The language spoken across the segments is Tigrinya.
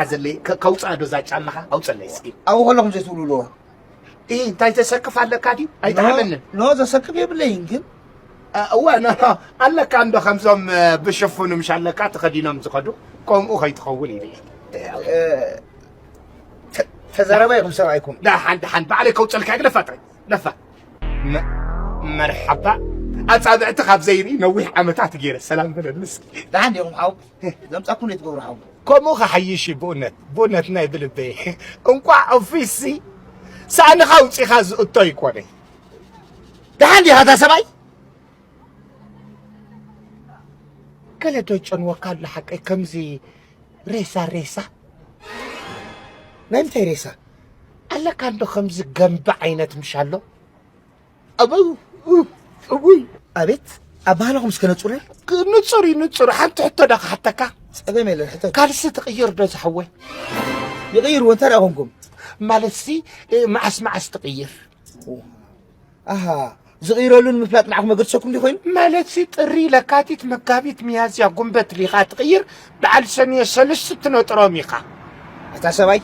ሓዘለይ፣ ከ-፣ ከውፅኣ ዶ እዛ ጫማኻ? ኣውፀለይ እስኪ። ኣብኡ ከለኹም ዘይትብልዎ። እ፣ እንታይ ዘሰክፍ ኣለካ ድዩ? ኣይጠዓመንን። ኖ፣ ዘሰክፍ የብለይን ግን። እ፣ እወ፣ ኖ፣ ኖ፣ ኣለካ እንዶ ከምዞም፣ እ፣ ብሽፉኑ ምሽ ኣለካ ተኸዲኖም ዝኸዱ፣ ከምኡ ከይትኸውን ኢለ። እ፣ ተ-፣ ተዛረባ ኢኹም ሰብኣይኩም። ደሓን፣ ደሓን፣ ባዕለይ ከውፀልካ ግደፋ ጥራይ፣ ግደፋ። መ-፣ መርሓባ። ኣጻብዕቲ ካብ ዘይርኢ ነዊሕ ዓመታት ገይረ። ሰላም በለኒ እስኪ። ደሓን ዲኹም ሓው? ዘምጻኩም ዘይትገብሩ ሓው። ከምኡ ክሓይሽ እዩ ብእውነት፣ ብእውነት ናይ ብልበይ። እንቋዕ ኦፊስሲ ሳእንኻ ኣውጺኻ ዝእቶ ኣይኮነን። ደሓን ዲኻ እታ ሰብኣይ? ገለ ዶ ይጨንወካ ኣሎ ሓቀይ ከምዚ ሬሳ ሬሳ? ናይ ምንታይ ሬሳ? ኣለካ እንዶ ከምዚ ገምቢ ዓይነት ምሽ ኣሎ? ኣበው፣ እውይ። ኣቤት፣ ኣባህላኹም እስከ ነጹረ? ክ-፣ ንጹር እዩ፣ ንጹር። ሓንቲ ሕቶ ዶ ክሓተካ? ጸገም የለን፣ ሕቶ። ካልሲ ትቕይር ዶ ዝሓወይ? ይቕይርዎ፣ እንታይ ደኣ ኮንኩም? ማለትሲ፣ እ፣ መዓስ መዓስ ትቕይር? ኣሃ፣ ዝቕይረሉ ንምፍላጥ ንዓኹም መገድሰኩም ድዩ ኮይኑ? ማለትሲ፣ ጥሪ፣ ለካቲት፣ መጋቢት፣ ሚያዝያ፣ ጉንበት ኢልካ ትቕይር፣ በዓል ሰኑየ ሰለስቱ ትነጥሮም ኢኻ። ኣታ ሰብኣይ፣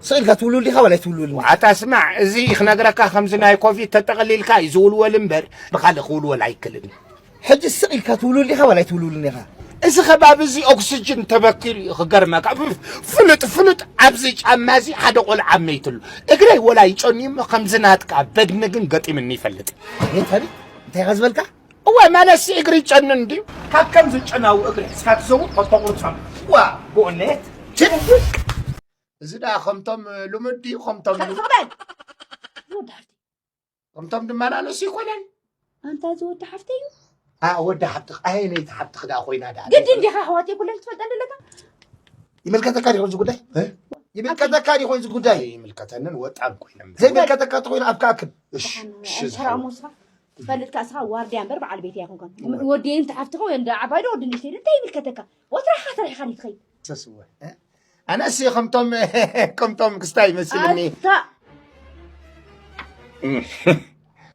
ስቕ ኢልካ ትውልውል ዲኻ ዋላ ኣይትውልውልን? ዋታ ስማዕ፣ እዚ ክነግረካ ከምዚ ናይ ኮቪድ ተጠቕሊልካ እዩ ዝውልወል እምበር ብኻልእ ክውልወል ኣይክልን። ሕጂ ስቕ ኢልካ ትውልውል ዲኻ ዋላ ኣይትውልውልን ኢኻ? እዚ ከባቢ እዚ ኦክስጅን ተበኪሉ እዩ ክገርመካ። ፍሉጥ ፍሉጥ ኣብዚ ጫማ እዚ ሓደ ቆልዓ መይትሉ። እግረይ ወላ ይጨንዩ እሞ ከምዚ ናትካ በድኒ ግን ገጢምኒ ይፈልጥ። ኣቤት ኣቤት፣ እንታይ ኢኻ ዝበልካ? እወ፣ ማለትሲ እግሪ ይጨኑ እንድዩ። ካብ ከምዚ ጨናዊ እግሪ ሒዝካ ትዘውር ከተቑርጾም። ዋ፣ ብእውነት። ችል። እዚ ደኣ ከምቶም ልሙድ ድዩ? ከምቶም ልሙድ? በል። ዝወዲ ሓፍቲ። ከምቶም ድማ ናነሱ ይኮነን። ኣንታ ዝወዲ ሓፍቲ እዩ። ኣ፣ ወዲ ሓፍትኽ፣ ኣየነይቲ ሓፍትኽ ደኣ ኮይና ደኣ? ግዲ እንዲኻ ኣሕዋት የብለን ትፈልጠን ዘለካ? ይምልከተካ ዲኾን እዚ ጉዳይ? እ? ይምልከተካ ዲኾን እዚ ጉዳይ? ይምልከተንን ወጣን ኮይነን። ዘይምልከተካ ተኾይኑ ኣብ ከኣክብ። እሺ፣ እሺ፣ ተራ ዝሓወይ። ሞስኻ ትፈልጥ ከኣ እስኻ ዋርድያ እምበር በዓል ቤት ኣይኮንካን። እወ። ወዲ እንታይ ሓፍትኻ ወይ እንዳ ዓባይ ዶ ወዲ ንእሽተይ ዶ እንታይ ይምልከተካ? ወትራኻ ሰሪሕኻ ዲትኸይድ? ሰስወ፣ እ? ኣነሲ ከምቶም፣ ከምቶም ክስታይ ይመስልኒ። ኣታ እም።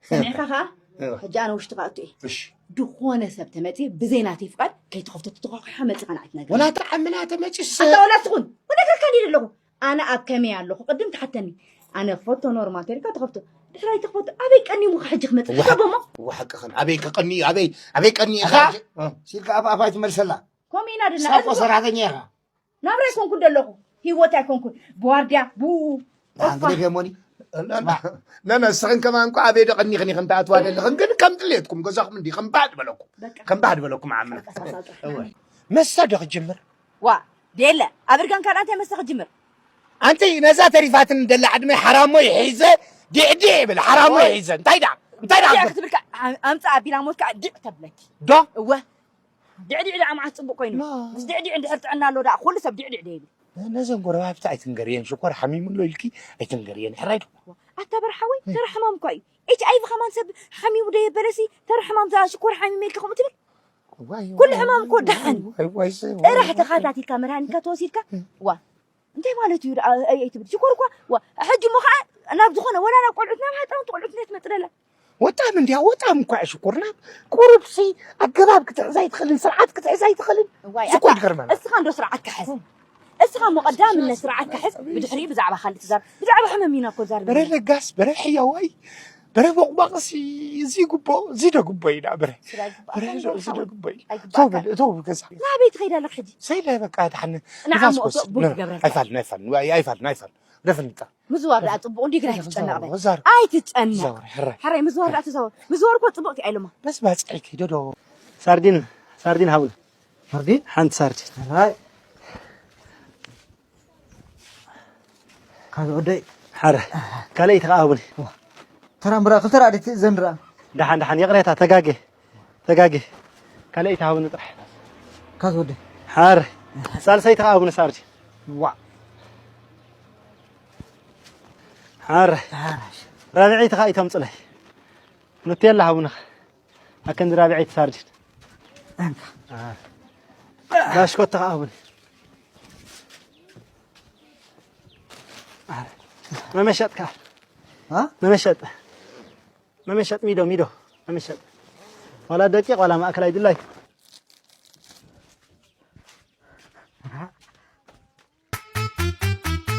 ሰሚዕካ ኸኣ? እወ። ሕጂ ኣነ ውሽጥኻ እቱ እየ። እሺ። ዝኾነ ሰብ ተመጺ ብዘይ ናተይ ፍቓድ ከይትኸፍቶ ተተዃኺኻ መጺኻ ንዓይ ትነግረኒ። ወላ ጥዓምና ተመጺስ ኣታ ወላ ትኹን። ወደገካ እንዲየ ዘለኹ። ኣነ ኣብ ከመይ ኣለኹ? ቅድም ትሓተኒ። ኣነ ክፈቶ ኖርማል ተሪካ ተኸፍቶ። ድሕራይ ትኽፈቶ። ኣበይ ቀኒሙ ሕጂ ክመጽእ? እወ፣ ሓሳቦሞ? እወ፣ ሓቅኽን። ኣበይ ከቐኒ? ኣበይ፣ ኣበይ ቀኒ? ኣኻ? እ። ሲልካ ኣፍ ኣፍ ኣይትመልሰላ። ከምኡ ኢና ድና። ሳፖ እዚ ሰራሕተኛ ኢኻ። ናብራ ኣይኮንኩን ደለኹ። ህይወት ኣይኮንኩን። ብዋርድያ፣ ብኡ፣ ና፣ ቆፋ። እንግዲህ ደሞኒ። ና፣ ና፣ ስማ። ና፣ ና፣ ንስኽን ከማን እኮ ኣበይ ዶ ቀኒኽን ኢኽን ትኣትዋ ደለኽን? ግን ከም ድሌትኩም ገዛኹም እንዲ ከም ባህ ድበለኩም። በቃ። ከም ባህ ድበለኩም ዓምና። ቀስ፣ ቀስ፣ ቀስ። እወ። መሳ ዶ ክጅምር? ዋ፣ ዴለ፣ ኣብ እርጋን ካልኣ እንታይ መስተ ክጅምር? ኣንቲ ነዛ ተሪፋትን ደላ ዕድመ ሓራሞይ ሒዘ ዲዕዲዕ ይብል፣ ሓራሞይ ኦይ። ሒዘ። እንታይ ደኣ? እንታይ ደኣ? ዲዕዲዕ ክትብል ከ-፣ ኣም-፣ ኣምጻ ኣቢላ ሞት ከኣ ዲዕ ተብለኪ። ዶ? እወ። ዲዕዲዕ ደኣ መዓስ ጽቡቕ ኮይኑ? ኖ። ምስ ዲዕዲዕ እንድሕር ጥዕና ኣሎ ደኣ ኩሉ ሰብ ዲዕዲዕ ዶ ይብል? ነዘን ጎረባብቲ ኣይትንገርየን፣ ሽኮር ሓሚሙ ኣሎ ኢልኪ ኣይትንገርየን። ሕራይ ዶ? ኣታ በርሓወይ፣ ተራ ሕማም እኳ እዩ። ኤች ኣይ ቪ ከማን ሰብ ሓሚሙ ዶ የበለሲ? ተራ ሕማም፣ እዛ ሽኮር ሓሚመ ኢልካ ከምኡ ትብል? ዋይ፣ ኩሉ ዋይ፣ ሕማም እኮ ዋይ፣ ደሓን። ዋይ፣ ዋይ፣ ሰ-፣ ጥራሕ ዋይ፣ ዋይ። ተኸታቲልካ መድሃኒትካ ተወሲድካ፣ ዋ፣ እንታይ ማለት እዩ ደኣ? ኣይ፣ ኣይትብል። ሽኮር እኳ፣ ዋ፣ ሕጂ እሞ ኸዓ ናብ ዝኾነ፣ ወላ ናብ ቆልዑት፣ ናብ ሃጣውንቲ ቆልዑት እንታይ ትመጽእ ደላ? ወጣም እንድያ፣ ወጣም እኳ እያ ሽኮር። ናብ ቁሩብሲ ኣገባብ ክትሕዝ ኣይትኽእልን፣ ስርዓት ክትሕዝ ኣይትኽእልን። ዋይ፣ እዚ እኮ ኣታ፣ ይገርመና። እስኻ እንዶ ስርዓትካ ሕዝ። እስኻ እሞ ቀዳምነት ስርዓትካ ሕዝ፣ ብድሕሪኡ ብዛዕባ ካልእ ትዛረብ። ብዛዕባ ሕመም ኢና እኮ ዛረብ በረ ዘለና። ለጋስ፣ በረ ሕያዋይ፣ በረ ቦቕባቕሲ፣ እዚ ግቦ፣ እዚ ዶ ግቦ እዩ ደኣ በረ? ስለ ኣይግባእ፣ በረ ስለ እዚ ዶ ግቦ እዩ። ኣይግባእካ። እተው በል፣ እተው ገዛ። ናበይ ትኸይድ ኣለኻ ሕጂ? ሰይለ በቃ ደሓን ንዓ ንፋስ እሞ ክወስድ። እቶ ቡክ ገብረልካ። ኣይፋልን፣ ኣይፋልን፣ ኣይ-፣ ኣይፋልን፣ ኣይፋልን። ደፍንጣ። ምዝዋር ደኣ ጽቡቕ እንዲ ግን ኣይትጨነቕ በል። ወዛር። ኣይትጨነቕ። ዛወር፣ ሕራይ። ሕራይ፣ ምዝዋር ደኣ ትዛወር። ምዝዋር እኮ ጽቡቕቲ እያ ኢሎማ። በስ ባጽዕኪ ዶ ዶ። ሳርዲን፣ ሳርዲን ሃቡን። ሳርዲን? ሓንቲ ሳርዲን። ኣይ። ካዝ ወደይ። ሓረ። ካልኣይቲ ከኣ ሃቡኒ። ተራ እምብራ፣ ክልተ ራእዲት ዘንድራ። ደሓን፣ ደሓን፣ ይቕሬታ፣ ተጋጌ። ተጋጌ። ካልኣይቲ ሃቡኒ ጥራሕ። ካዝ ወደይ። ሓረ። ሳልሳይቲ ከኣ ሃቡኒ ሳርዲን። ዋ። ሓረ። ሓረ። ራብዐይቲ ከኣ ኣይተምጽለይ። ኑቴላ ሃቡኒ። ኣከንዲ ራብዐይቲ ሳርዲን። ኣንታ። ኣ። ባሽኮት ከኣ ሃቡኒ። መመሸጥ ከኣ። ኣ? መመሸጥ። መመሸጥ ሚዶ፣ ሚዶ። መመሸጥ። ዋላ ደቂቕ ዋላ ማእከላይ ድላይ።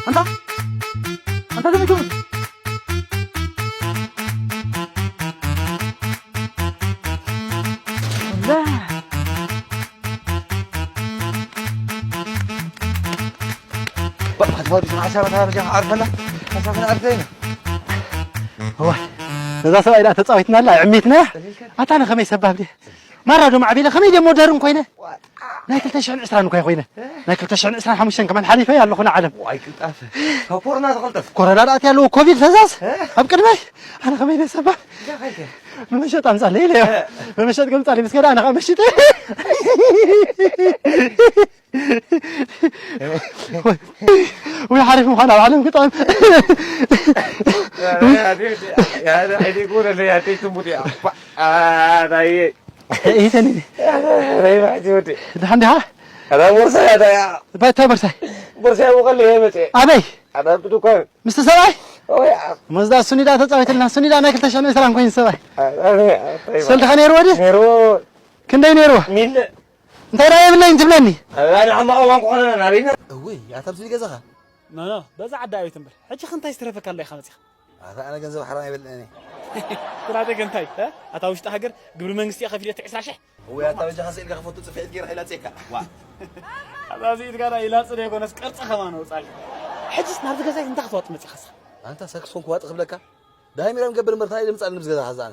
ኣንታ ኣንታ ከመይ ትብል? ወላ ባእ፣ ክትፈርስ ሓሳብ፣ ሓሳብ፣ ሓሳብ፣ ዓርፈላ። ሓሳብ፣ ዓርፈላ። እዋ፣ ነዛ ሰብኣይ ደኣ ተጻዊትናላ፣ ዕሚትናያ። ኣታ፣ ኣነ ከመይ ሰባብ ድየ? ማራ ዶ ማዕቢለ፣ ከመይ ድየ ሞደርን ኮይነ? ናይ ክልተ ሽሕን ዕስራን እኮ ኮይነ። ናይ ክልተ ሽሕን ዕስራን ሓሙሽተን ከማን ሓሊፈ ኣለኹ ንዓለም። ዋይ፣ ቅልጣፈ። ካብ ኮሮና ዝቐልጠፍ። ኮሮና ደኣ ኣትያ ኣለዎ፣ ኮቪድ ፈዛዝ። እ? ኣብ ቅድመይ። ኣነ ከመይ ድየ ሰባብ? እንታይ ከይከ? ብመሸጥ ኣምጻለይ ኢለዮ። እ። ብመሸጥ ገምጻለይ፣ ምስ ከዳ ኣነ ከዓ መሽጠ። ወይ ሓሪፍ ምዃን ኣብ ዓለም ክጥዕም። ኢተኒ። ደሓን ዲኻ? እንታይ ቦርሳይ? እንታይ ቦርሳይ? ኣበይ? ምስቲ ሰብኣይ? መዝዳ ሱኒዳ ተጻዊትልና። ሱኒዳ ናይ ክልተ ሽሕን ዕስራን ኮይኑ ሰብኣይ። ሰልድኻ ነይርዎ ድዩ? ክንደይ ነይርዎ? እንታይ ደኣ የብለይን ትብለኒ? ኣነ ሕማቕ እዋን ክኾነና ናበይና? እውይ፣ ኣታ ኣብዚ ገዛኻ? ኖ፣ ኖ፣ በዛ ዓዲ ኣቤት እምበር። ሕጂ ኸ እንታይ ዝተረፈካ ኣሎ ኢኻ መጺኻ? ኣታ ኣነ ገንዘብ ሓራም ኣይበልዕን እየ። ትናደገ እንታይ? እ? ኣታ ውሽጢ ሃገር ግብሪ መንግስቲ እየ ከፊለ እቲ ዕስራ ሽሕ? እውይ፣ ኣታ በጃኻ ስእልካ ክፈቱ ጽፍዒት ገይረ ከይላጽየካ። ዋ። ኣታ እዚ ኢድካ ዳ ይላጽ ዶ ይኮነስ ቅርጺ ከማን ኣውጻልካ። ሕጂስ ናብዚ ገዛይ እንታይ ክትዋጥ መጺኻስ? ኣንታ ሳክስፎን ክዋጥ ክብለካ? ዳሃይ ሚራም ገብር እምበር፣ እንታይ ድምጻ ንምዝ ገዛ ሓዛነ?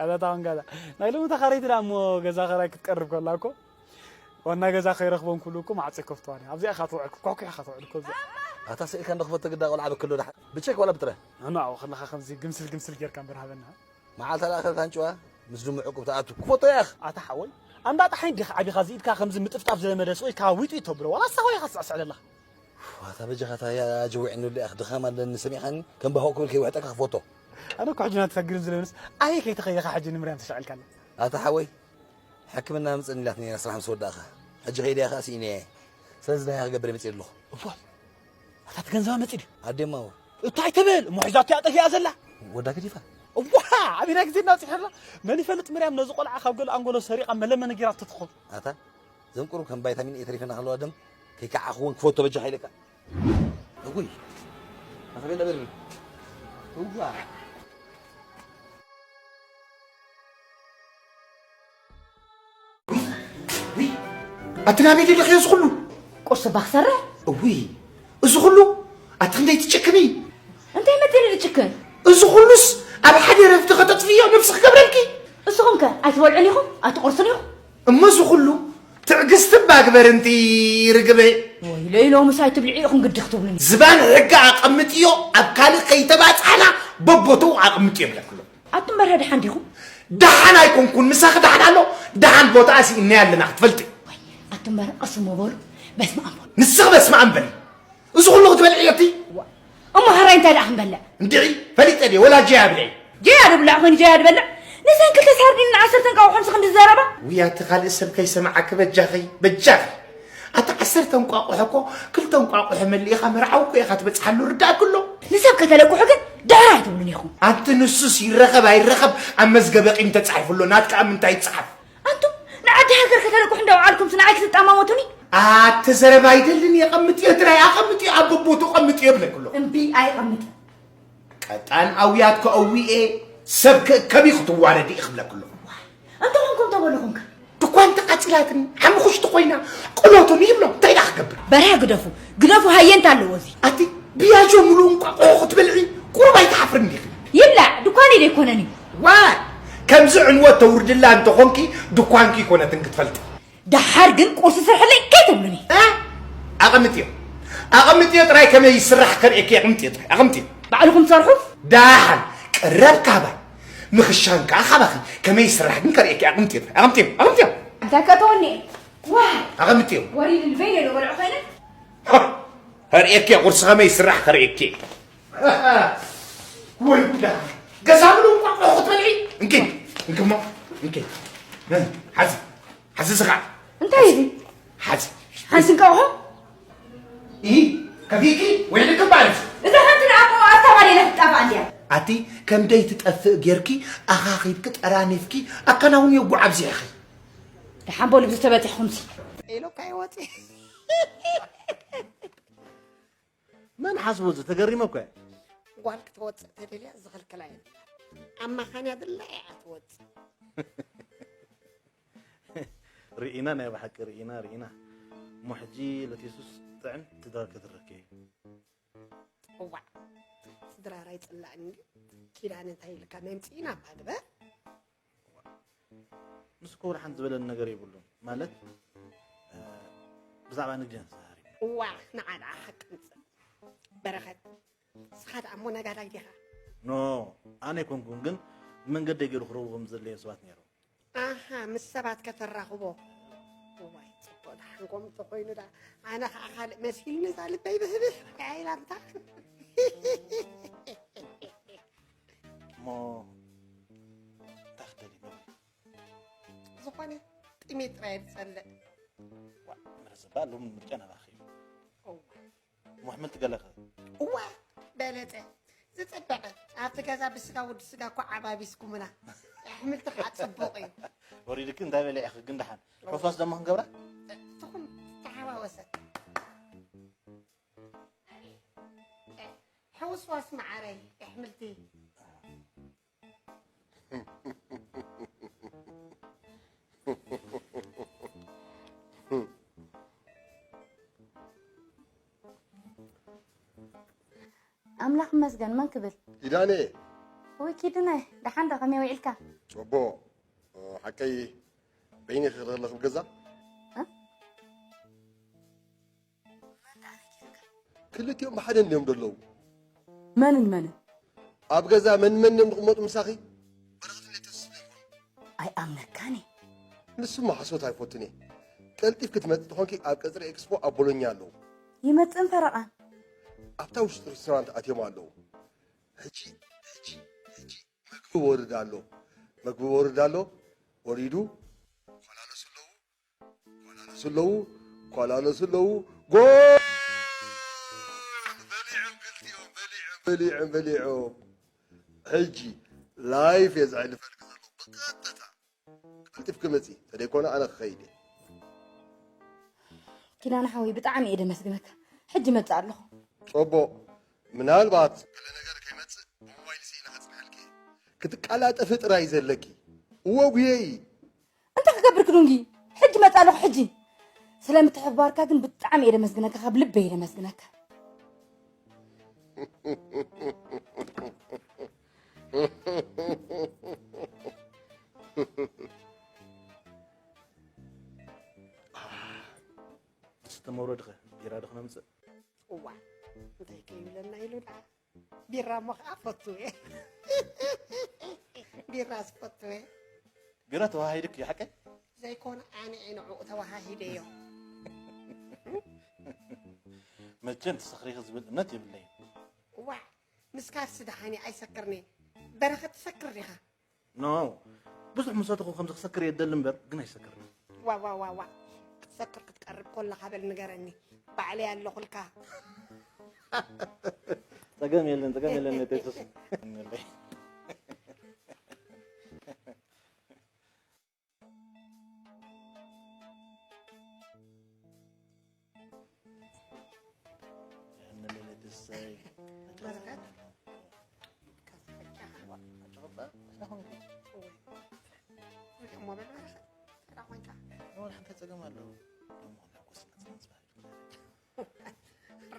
ኣታ ታውን ጋዛ። ናይ ሎሚ ተኻረይቲ ደኣ እሞ ገዛ ኸራይ ክትቀርብ ከላ እኮ፣ ዋና ገዛ ከይረኽቦም ክብሉ እኮ ማዕጾ ይከፍትዋ ድዮም? ኣብዚኣ ኢኻ ትውዕል፣ ኩሕኩሕ ኢኻ ትውዕል እኮ ኣብዚኣ። ኣታ ስኢልካ እንዶ ክፈቶ ግዳ ቆልዓ በክሎ ደሓ-፣ ብቼክ ዋላ ብጥረ? ኣኖ ኣብኡ ከለኻ ከምዚ ግምስል ግምስል ጌርካ እምበር ሃበና። መዓልታ ደኣ ከብታ ኣንጭዋ ምስ ድሙ ዕቁብ ትኣቱ። ክፈቶ ያኽ። ኣታ ሓወይ፣ ኣንዳ ጣሓኝ ዲኻ ዓቢኻ እዚ ኢድካ ከምዚ ምጥፍጣፍ ዝለመደ ስቕ ኢልካ ዊጥ ዊጥ ተብሎ፣ ዋላ ሳሆ ኢኻ ትስዕስዕ ዘለኻ። ዋታ በጃኻ እታ ያ ጀዊዕኑሉ ያኽ ድኻም ኣለኒ ሰሚዕኻኒ? ከም ባሆ ክብል ከይውሕጠካ ክፈቶ። ኣነ እኮ ሕጂ ናትካ ግርም ዝለምንስ ኣበይ ከይተኸይኻ ሕጂ ንምርያም ተሻቒልካኒ። ኣታ ሓወይ፣ ሕክምና ምጽእኒ ኢላትኒ ነይራ ስራሕ ምስ ወዳእኻ። ሕጂ ከይደ እያ ከኣ ስኢነያ እየ። ስለዚ እንታይ ክገብር እየ መጺእ ኣለኹ። እዋይ፣ ኣታ እቲ ገንዘባ መጺእ ድዩ? ኣዴማ እወ። እንታይ ትብል? እሞ ሒዛቶ እያ ጠፊኣ ዘላ። ወዳ ገዲፋ። እዋ፣ ኣበይ ናይ ግዜ እናብጽሐላ። መን ይፈልጥ ምርያም ነዚ ቆልዓ ካብ ገለ ኣንጎሎ ሰሪቓ መለመኒ ጌራቶ ትኸውን። ኣታ፣ እዞም ቁሩብ ከም ቫይታሚን ኤ ተሪፈና ከለዋ ደም ከይከዓኹ እውን ክፈቶ በጃኻ ኢለካ። እውይ፣ ኣታ ቤላ በርኒ። እዋ። ውይ፣ ኣቲ ናበይ ደለኽዮ እዚ ኩሉ? ቁርሲ እባ ክሰርሕ። እውይ፣ እዚ ኩሉ? ኣቲ ክንደይ ትጭክኒ? እንታይ መቲኒ ዝጭክን? እዚ ኩሉስ ኣብ ሓደ ረፍቲ ከተጥፍዮ ነብሲ ክገብረልኪ? እስኹም ከ ኣይትበልዑን ኢኹም? ኣይትቆርሱን ኢኹም? እሞ እዚ ኩሉ ትዕግስቲ እባ ግበር እንቲ ርግበ። ወይለይ፣ ሎምስ ኣይትብልዒ ኢኹም ግዲ ክትብሉኒ። ዝባን ሕጊ ኣቐምጥዮ፣ ኣብ ካልእ ከይተባጽሓና በቦትኡ ኣቐምጥዮ ይብለክሎ። ኣቱም በርሀ ደሓን ዲኹም? ደሓን ኣይኮንኩን፣ ምሳኺ ደሓን ኣሎ፣ ደሓን ቦታኣ ስኢንያ ኣለና ክትፈልጢ። ወይ፣ ኣቱም በርሀ ቀስ እሞ በሉ፣ በስመ ኣብ በሉ። ንስኺ በስመ ኣብ በሊ። እዚ ኩሉ ክትበልዕዮ እቲ? ዋ፣ እሞ ሕራይ እንታይ ደኣ ክንበልዕ? እንድዒ፣ ፈሊጠ ድየ፣ ወላ ጀያ ብልዒ። ጀያ ድብላዕ ኮይኑ ጀያ ድበልዕ? ንሰን ክልተ ሳርዲን ንዓሰርተ እንቋቑሖ ምስ ክንዲ ዝዘረባ? ውይ፣ ኣቲ ካልእ ሰብ ከይሰምዓኪ በጃኺ፣ በጃኺ። ኣቲ ዓሰርተ እንቋቑሖ እኮ ክልተ እንቋቑሖ መሊእኻ መርዓዊ እኮ ኢኻ ትበጽሓሉ፣ ርዳእኪ ኣሎ። ንሰብ ከተለቅሑ ግን ድሕር ኣይትብሉን ኢኹም። ኣንቲ ንሱስ ይረኸብ ኣይረኸብ ኣብ መዝገበ ቂም ተጻሒፉ ኣሎ፣ ናትካ ኣብ ምንታይ ይጽሓፍ? ኣንቱም ንዓዲ ሃገር ከተለቅሑ እንዳውዓልኩምስ ንዓይ ክትጣማመቱኒ? ኣቲ ዘረባ ኣይደልን እየ፣ ቀምጥዮ ጥራይ፣ ኣቐምጥዮ፣ ኣብ በቦቱ ቀምጥዮ እብለኪ ኣለኹ። እምቢ፣ ኣይቐምጥን። ቀጣን ኣውያት ከእውየ ሰብ ክእከብ እዩ ክትዋረድ እዩ ክብለኪ ኣለኹ። እንታይ ኮንኩም ተበልኹም ከ? ድኳን ተቃጺላትኒ ሓሙኽሽቲ ኮይና ቅሎቱኒ ይብሎም እንታይ ደኣ ክገብር? በርሀ ግደፉ፣ ግደፉ፣ ሃየንታ ኣለዎ እዚ። ኣቲ ብያጆ ምሉእ እንቋቑሖ ክትበልዒ ቁሩብ ኣይትሓፍርን ዲኺ? ይብላዕ፣ ድኳን ኢለ ኣይኮነን እዩ። ዋይ፣ ከምዚ ዕንወት ተውርድላ እንተኾንኪ ድኳንኪ ኣይኮነትን ክትፈልጢ። ደሓር ግን ቁርሲ ስርሕለይ ከይትብሉኒ። እ? ኣቐምጥዮ። ኣቐምጥዮ ጥራይ ከመይ ይስራሕ ከርእየኪ፣ ኣቐምጥዮ ጥራይ፣ ኣቐምጥዮ። ባዕልኹም ትሰርሑ? ደሓን፣ ቅረብ ካባይ። ምኽሻን ከኣ ካባኺ። ከመይ ይስራሕ ግን ከርእየኪ፣ ኣቐምጥዮ ጥራይ፣ ኣቐምጥዮ፣ ኣቐምጥዮ። እንታይ ከተወኒ? ዋይ! ኣቐምጥዮ። ወሪድ ልበይ ዶ በልዑ ኮይነ? ሃ! ከርእየኪ፣ ቁርሲ ከመይ ይስራሕ ከርእየኪ። ወይ ጉዳ። ገዛ ምሉእ እንቋቑሖ ክትበልዒ? እንኪ፣ እንኪ እሞ፣ እንኪ። ሓዚ፣ ሓዚ ስኻ። እንታይ እዩ እዚ? ሓዚ። ሓንሲ እንቋቑሖ? ኢ፣ ከፊኪ ወይ ልክም ማለት። እዛ ሓንቲ ንኣቦ ኣብታ ባዴላ ትጣፋ እንድያ። ኣቲ ከም ደይ ትጠፍእ ጌርኪ ኣኻኺብኪ ጠራኒፍኪ ኣከናውንዮ ጉዕ ኣብዚሕኺ። ደሓን በሉ ብዝተበቲሕኩምሲ። ኢሎካ ይወፂ። ሓስቡ፣ እዚ ተገሪመ እኮ እየ። ጓል ክትወፅእ ተደልያ ዝኽልክላ የለን። ኣብ መኻንያ ድላ እያ ትወፅእ። ርኢና፣ ናይ ብሓቂ ርኢና፣ ርኢና። እሞ ሕጂ ለቴሱስ ጥዕም ትዳር ክትረኪ። እዋዕ፣ ስድራራ ይፅላእኒ። ኪዳን እንታይ ኢልካ መምፅኢና እባ ግበር። ምስ እኮ ወላ ሓንቲ ዝበለኒ ነገር የብሉን። ማለት፣ እ፣ ብዛዕባ ንግዲ ኢና ተዛራሪብና። እዋ፣ ንዓ ደኣ ሓቂ ምጽእ። በረኸት፣ ንስኻ ደኣ እሞ ነጋዳይ ዲኻ? ኖ፣ ኣነ ኣይኮንኩን፣ ግን ብመንገደይ ገይሩ ክረኽቡ ከም ዘድለዮም ሰባት ነይሮም። ኣሃ፣ ምስ ሰባት ከተራኽቦ። እዋይ፣ ጽቡቕ ደሓን ከምኡ ተኾይኑ ደኣ። ኣነ ኸኣ ካልእ መሲልኒ እዛ ልበይ ብህብህ ኢላ እንታ። እሞ እንታይ ክትደልዪ መግቢ? ዝኾነ ጥሜት ጥራይ እየ ዝጸልእ። ዋ፣ ምረ ዘባ ሎሚ ምርጫ ናባኺ እዩ። እዋ። እሞ ኣሕምልቲ ገለኸ? እዋ፣ በለጸ። ዝጸበቐ። ኣብቲ ገዛ ብስጋ ወዲ ስጋ እኮ ዓባቢስኩምና። ኣሕምልቲ ኸዓ ጽቡቕ እዩ። ወሪድኪ እንታይ በሊዕኺ ግን ደሓን? እዋ። ሕውስዋስ ደሞ ክንገብራ? ትኹን ተሓዋወሰ። ሕውስዋስ መዓረይ፣ ኣሕምልቲ። ኣምላኽ ይመስገን፣ መን ክብል? ኪዳነ። ወይ ኪድነ፣ ደሓን ዶ፣ ከመይ ውዒልካ? ጽቡቕ። ሓቀይ በይነይ ክርኢ ከለኹ ኣብ ገዛ? እ? ክልቲኦም ብሓደ እንድዮም ዘለዉ። መንን መንን? ኣብ ገዛ መን መን እዮም ዝቕመጡ ምሳኺ? በረኸት እንዴት ተስለ ይኾኑ? ኣይኣምነካን እየ። ንሱማ ሓሶት ኣይፈቱን እየ። ቀልጢፍ ክትመጽእ ተኾንኪ ኣብ ቀጽሪ ኤክስፖ ኣብ ቦሎኛ ኣለዉ። ይመጽእን ፈረቓን። ኣብታ ውሽጢ ሬስቶራንት ኣትዮም ኣለዉ። ሕጂ፣ ሕጂ፣ ሕጂ መግቢ ወርድ ኣሎ። መግቢ ወርድ ኣሎ። ወሪዱ ኳላሎስ ኣለዉ። ኳላሎስ ኣለዉ። ኳላሎስ ኣለዉ። ጎል! በሊዖም ክልቲኦም፣ በሊዖም፣ በሊዖም፣ በሊዖም። ሕጂ ላይፍ እየ ዘሕልፈልኪ ዘለኹ ብቀጥታ። ቀልጢፍኪ መጺ፣ ተደይኮነ ኣነ ክኸይድ እየ። ኪዳነ ሓወይ፣ ብጣዕሚ እየ ደመስግነካ። ሕጂ መጽእ ኣለኹ። ጽቡቕ። ምናልባት ገለ ነገር ከይመጽእ ብሞባይል ስኢነ ከጽንሐልኪ እየ። ክትቀላጠፊ ጥራይ ዘለኪ። እወ ጉየዪ። እንታይ ክገብር ክዱንጊ? ሕጂ መጽእ ኣለኹ፣ ሕጂ። ስለ ምትሕብባርካ ግን ብጣዕሚ እየ ደመስግነካ፣ ካብ ልበይ እየ ደመስግነካ። ዝስተ መውረድኸ ቢራ ዶ ክነምጽእ? እዋ፣ እንታይ ከይብለና ኢሉ ደኣ። ቢራ እሞ ኸዓ ፈቱ እየ። ቢራ ዝፈቱ እየ። ቢራ ተወሃሂድክ እዩ ሓቀይ? ዘይኮነ ኣነ እየ ንዕኡ ተወሃሂደዮ። መቸም ትሰኽሪኺ ዝብል እምነት የብለይን። እዋ፣ ምስካርሲ ደሓን እዩ፣ ኣይሰክርን እየ። በረኸት ትሰክር ዲኻ? ኖ፣ ብዙሕ ምሰትኹ ከምዚ ክሰክር እየ ዝደሊ እምበር፣ ግን ኣይሰክርን። ዋ፣ ዋ፣ ዋ፣ ዋ። ክትሰክር ክትቀርብ ከለኻ በል ንገረኒ። ባዕለይ ኣለኹልካ። ጸገም የለን፣ ጸገም የለን፣ ነተይ ሱስ።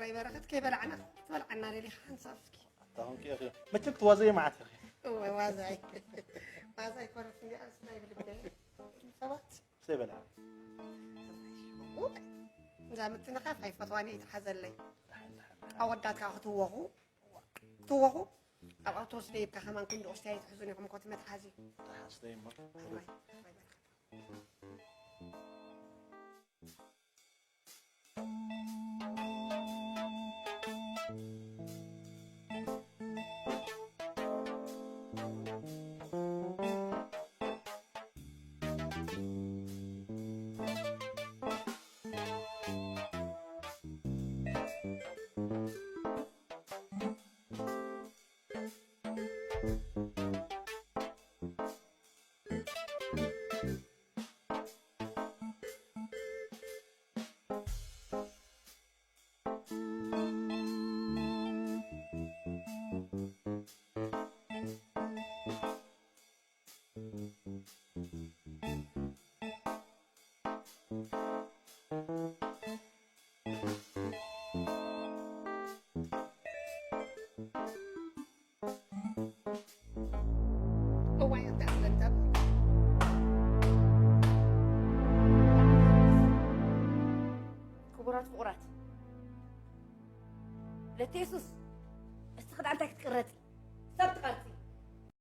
ራይ በረኸት ከይበላዕና ትበልዓና ደሊኻ ሓንሳብ እስኪ። ኣታ ኾንኪ ኢኺ። መቸም ክትዋዘዪ መዓት ኢኺ። እወ፣ ዋዛይ። ዋዛይ ኮነት እንዲ ኣንስ ናይ ብልበይ። ሰባት። ዘይበልዓ። እወ። እዛ ምትንኻፍ ኣይፈትዋን እየ፣ ይትሓዘለይ። ኣወዳት ከዓ ክትወኹ፣ ክትወኹ። ኣብ ኣውቶቡስ ደይብካ ከማን ክንዲ ኦስትያ ኣይትሕዙን ኢኹም እኮ እቲ መትሓዚ። ተሓዝተይ እሞ። እወ። እዋይ፣ እንታይ ክብለካ? ክቡራት ፍቑራት፣ ለቲ የሱስ፣ እስቲ ክዳ እንታይ ክትቅረጺ? ሰብ ትቐርጺ።